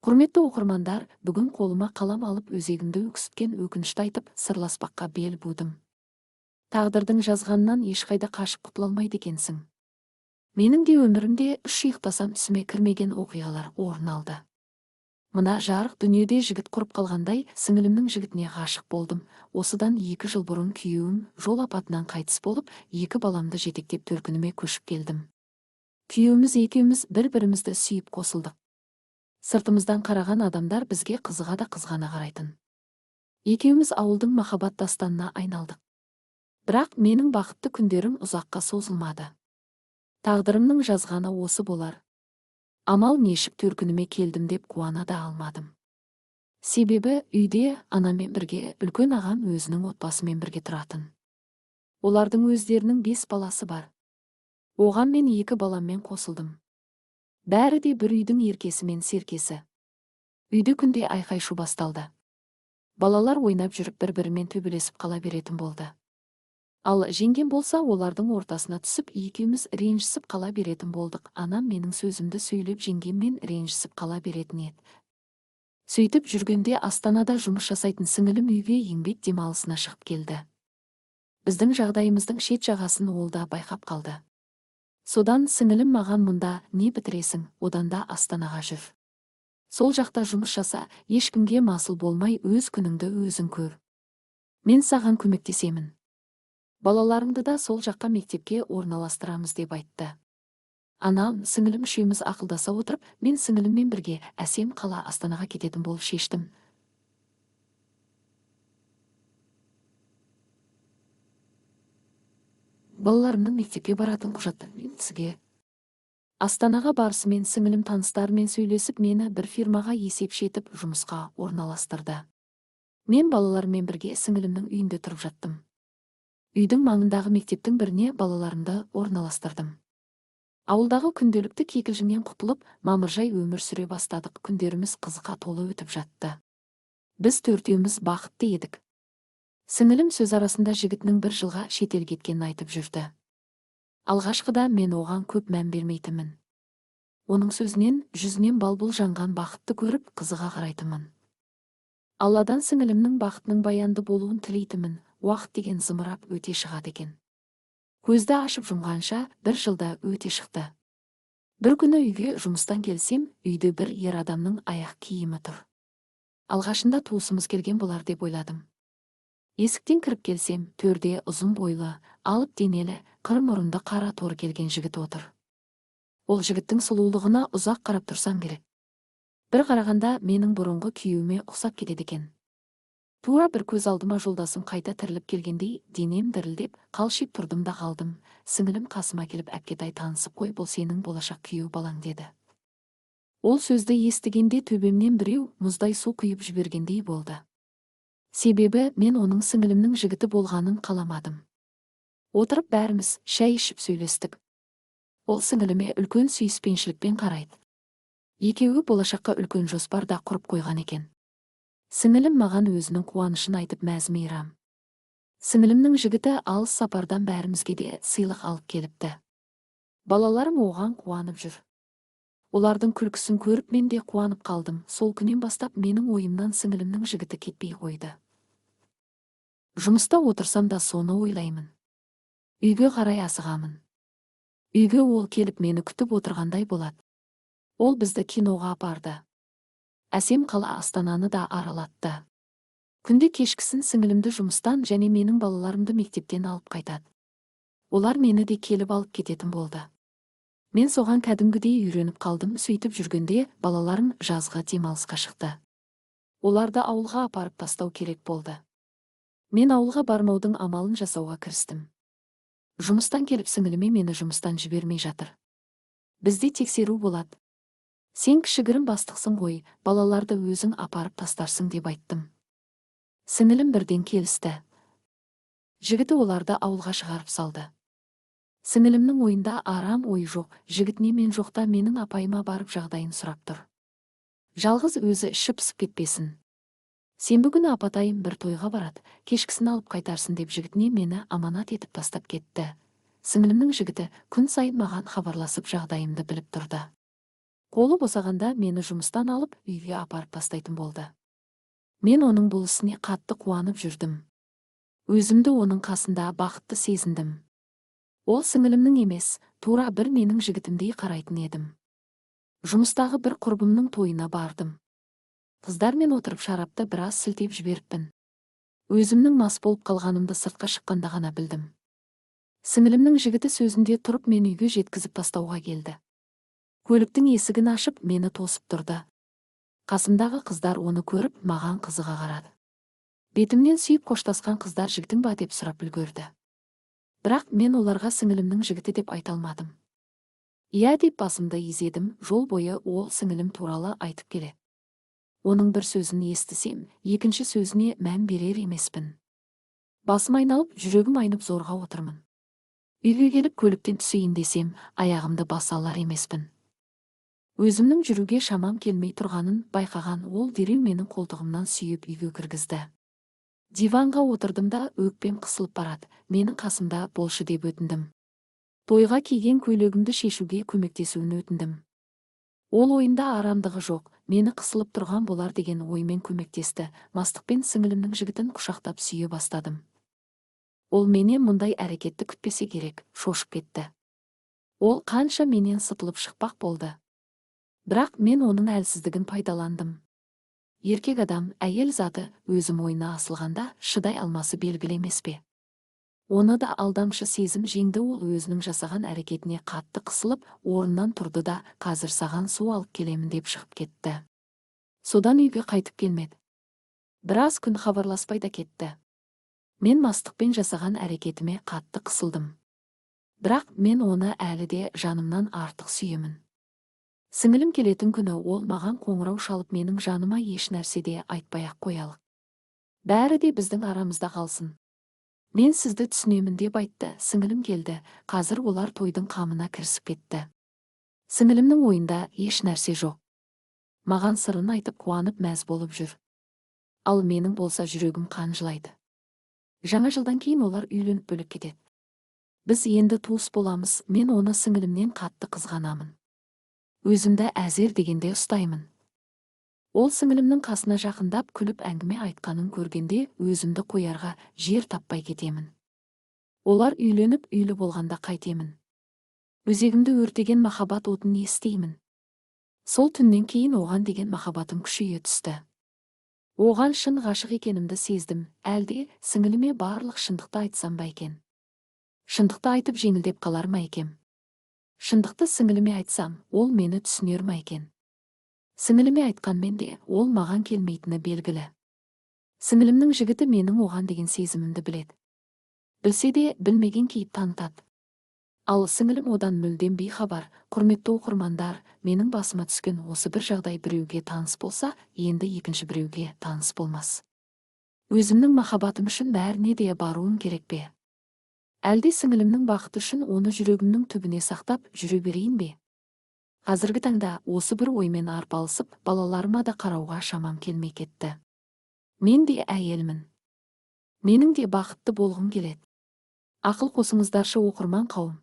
Құрметті оқырмандар, бүгін қолыма қалам алып өзегімді өксіткен өкінішті айтып, сырласпаққа бел будым. Тағдырдың жазғанынан ешқайда қашып құтыла алмайды екенсің. Менің де өмірімде үш ұйықтасам түсіме кірмеген оқиғалар орын алды. Мына жарық дүниеде жігіт құрып қалғандай, сіңілімнің жігітіне ғашық болдым. Осыдан 2 жыл бұрын күйеуім жол апатынан қайтыс болып, 2 баламды жетектеп төркініме көшіп келдім. Күйеуіміз екеуміз бір-бірімізді сүйіп қосылдық. Сыртымыздан қараған адамдар бізге қызыға да қызғана қарайтын. Екеуміз ауылдың махаббат дастанына айналдық. Бірақ менің бақытты күндерім ұзаққа созылмады. Тағдырымның жазғаны осы болар. Амал нешік төркініме келдім деп қуана да алмадым. Себебі үйде анаммен бірге үлкен ағам өзінің отбасымен бірге тұратын. Олардың өздерінің 5 баласы бар. Оған мен 2 баламмен қосылдым. Бәрі де бір үйдің еркесі мен серкесі. Үйде күнде айқай-шу басталды. Балалар ойнап жүріп бір-бірімен төбелесіп қала беретін болды. Ал жеңгем болса, олардың ортасына түсіп, екеуміз ренжісіп қала беретін болдық. Анам менің сөзімді сөйлеп жеңгеммен ренжісіп қала беретін еді. Сөйтіп жүргенде Астанада жұмыс жасайтын сіңілім үйге еңбек демалысына шығып келді. Біздің жағдайымыздың шет жағасын ол да байқап қалды. Содан сіңілім маған мұнда не бітіресің, одан да Астанаға жүр. Сол жақта жұмыс жаса, ешкімге масыл болмай өз күніңді өзің көр. Мен саған көмектесемін. Балаларыңды да сол жаққа мектепке орналастырамыз деп айтты. Анам, сіңілім үшеуміз ақылдаса отырып, мен сіңіліммен бірге әсем қала Астанаға кететін болып шештім. Балаларымның мектепке баратын құжаттарымен сізге. Астанаға барысымен сіңілім таныстарымен сөйлесіп, мені бір фирмаға есепші етіп жұмысқа орналастырды. Мен балаларыммен бірге сіңілімнің үйінде тұрып жаттым. Үйдің маңындағы мектептің біріне балаларымды орналастырдым. Ауылдағы күнделікті кикілжіңнен құтылып, мамыржай өмір сүре бастадық. Күндеріміз қызыққа толы өтіп жатты. Біз төртеуміз бақытты едік. Сіңілім сөз арасында жігітінің бір жылға шетел кеткенін айтып жүрді. Алғашқыда мен оған көп мән бермейтінмін. Оның сөзінен, жүзінен балбұл жанған бақытты көріп, қызыға қарайтынмын. Алладан сіңілімнің бақытының баянды болуын тілейтінмін. Уақыт деген зымырап өте шығады екен. Көзді ашып жұмғанша бір жылда өте шықты. Бір күні үйге жұмыстан келсем, үйде бір ер адамның аяқ киімі тұр. Алғашында туысымыз келген болар деп ойладым. Есіктен кіріп келсем, төрде ұзын бойлы, алып денелі, қыр мұрынды қара торы келген жігіт отыр. Ол жігіттің сұлулығына ұзақ қарап тұрсам керек. Бір қарағанда менің бұрынғы күйеуіме ұқсап кетеді екен. Тура бір көз алдыма жолдасым қайта тіріліп келгендей, денем дірілдеп, қалшиып тұрдым да қалдым. Сіңілім қасыма келіп, әпкетай танысып қой, бұл сенің болашақ күйеу балаң деді. Ол сөзді естігенде төбемнен біреу мұздай су құйып жібергендей болды. Себебі мен оның сіңілімнің жігіті болғанын қаламадым. Отырып бәріміз шай ішіп сөйлестік. Ол сіңіліме үлкен сүйіспеншілікпен қарайды. Екеуі болашаққа үлкен жоспар да құрып қойған екен. Сіңілім маған өзінің қуанышын айтып мәз-мейрам. Сіңілімнің жігіті алыс сапардан бәрімізге де сыйлық алып келіпті. Балаларым оған қуанып жүр. Олардың күлкісін көріп мен де қуанып қалдым. Сол күннен бастап менің ойымнан сіңілімнің жігіті кетпей қойды. Жұмыста отырсам да соны ойлаймын. Үйге қарай асығамын. Үйге ол келіп мені күтіп отырғандай болады. Ол бізді киноға апарды. Әсем қала Астананы да аралатты. Күнде кешкісін сіңілімді жұмыстан және менің балаларымды мектептен алып қайтады. Олар мені де келіп алып кететін болды. Мен соған кәдімгідей үйреніп қалдым. Сөйтіп жүргенде балаларым жазғы демалысқа шықты. Оларды ауылға апарып тастау керек болды. Мен ауылға бармаудың амалын жасауға кірістім. Жұмыстан келіп сіңіліме мені жұмыстан жібермей жатыр. Бізде тексеру болады. Сен кішігірім бастықсың ғой, балаларды өзің апарып тастарсың деп айттым. Сіңілім бірден келісті. Жігіті оларды ауылға шығарып салды. Сіңілімнің ойында арам ой жоқ, жігітіне мен жоқта менің апайыма барып жағдайын сұрап тұр. Жалғыз өзі іші пысып кетпесін. Сенбі күні апатайым бір тойға барады, кешкісін алып қайтарсын деп жігітіне мені аманат етіп тастап кетті. Сіңілімнің жігіті күн сайын маған хабарласып жағдайымды біліп тұрды. Қолы босағанда мені жұмыстан алып, үйге апарып тастайтын болды. Мен оның бұл ісіне қатты қуанып жүрдім. Өзімді оның қасында бақытты сезіндім. Ол сіңілімнің емес, тура бір менің жігітімдей қарайтын едім. Жұмыстағы бір құрбымның тойына бардым. Қыздармен отырып шарапты біраз сілтеп жіберіппін. Өзімнің мас болып қалғанымды сыртқа шыққанда ғана білдім. Сіңілімнің жігіті сөзінде тұрып мені үйге жеткізіп тастауға келді. Көліктің есігін ашып, мені тосып тұрды. Қасымдағы қыздар оны көріп, маған қызыға қарады. Бетімнен сүйіп қоштасқан қыздар жігітің ба деп сұрап үлгерді. Бірақ мен оларға сіңілімнің жігіті деп айта алмадым. Иә деп басымды изедім, жол бойы ол сіңілім туралы айтып келеді. Оның бір сөзін естісем, екінші сөзіне мән берер емеспін. Басым айналып, жүрегім айнып зорға отырмын. Үйге келіп көліктен түсейін десем, аяғымды баса алар емеспін. Өзімнің жүруге шамам келмей тұрғанын байқаған ол дереу менің қолтығымнан сүйіп үйге кіргізді. Диванға отырдым да өкпем қысылып барады, менің қасымда болшы деп өтіндім. Тойға киген көйлегімді шешуге көмектесуін өтіндім. Ол ойында арамдығы жоқ, мені қысылып тұрған болар деген оймен көмектесті, мастықпен сіңілімнің жігітін құшақтап сүйе бастадым. Ол менен мұндай әрекетті күтпесе керек, шошып кетті. Ол қанша менен сытылып шықпақ болды. Бірақ мен оның әлсіздігін пайдаландым. Еркек адам, әйел заты өзі мойнына асылғанда шыдай алмасы белгілі емес пе? Оны да алдамшы сезім жеңді, ол өзінің жасаған әрекетіне қатты қысылып, орнынан тұрды да, қазір саған су алып келемін деп шығып кетті. Содан үйге қайтып келмеді. Біраз күн хабарласпай да кетті. Мен мастықпен жасаған әрекетіме қатты қысылдым. Бірақ мен оны әлі де жанымнан артық сүйемін. Сіңілім келетін күні ол маған қоңырау шалып, менің жаныма еш нәрсе де айтпай-ақ қоялық. Бәрі де біздің арамызда қалсын. Мен сізді түсінемін деп айтты, сіңілім келді, қазір олар тойдың қамына кірісіп кетті. Сіңілімнің ойында еш нәрсе жоқ. Маған сырын айтып қуанып мәз болып жүр. Ал менің болса жүрегім қан жылайды. Жаңа жылдан кейін олар үйленіп бөлек кетеді. Біз енді туыс боламыз, мен оны сіңілімнен қатты қызғанамын. Өзімді әзер дегенде ұстаймын. Ол сіңілімнің қасына жақындап күліп әңгіме айтқанын көргенде өзімді қоярға жер таппай кетемін. Олар үйленіп үйлі болғанда қайтемін. Өзегімді өртеген махаббат отын естеймін. Сол түннен кейін оған деген махаббатым күшейе түсті. Оған шын ғашық екенімді сездім, әлде сіңіліме барлық шындықты айтсам ба екен? Шындықты айтып жеңілдеп қалар ма екем? Шындықты сіңіліме айтсам, ол мені түсінер ма екен? Сіңіліме айтқанмен де, ол маған келмейтіні белгілі. Сіңілімнің жігіті менің оған деген сезімімді біледі. Білсе де, білмеген кейіп танытады. Ал сіңілім одан мүлдем бейхабар. Құрметті оқырмандар, менің басыма түскен осы бір жағдай біреуге таныс болса, енді екінші біреуге таныс болмас. Өзімнің махаббатым үшін бәріне де баруым керек пе? Әлде сіңілімнің бақыты үшін оны жүрегімнің түбіне сақтап жүре берейін бе? Қазіргі таңда осы бір оймен арпалысып, балаларыма да қарауға шамам келмей кетті. Мен де әйелмін. Менің де бақытты болғым келеді. Ақыл қосыңыздаршы, оқырман қауым.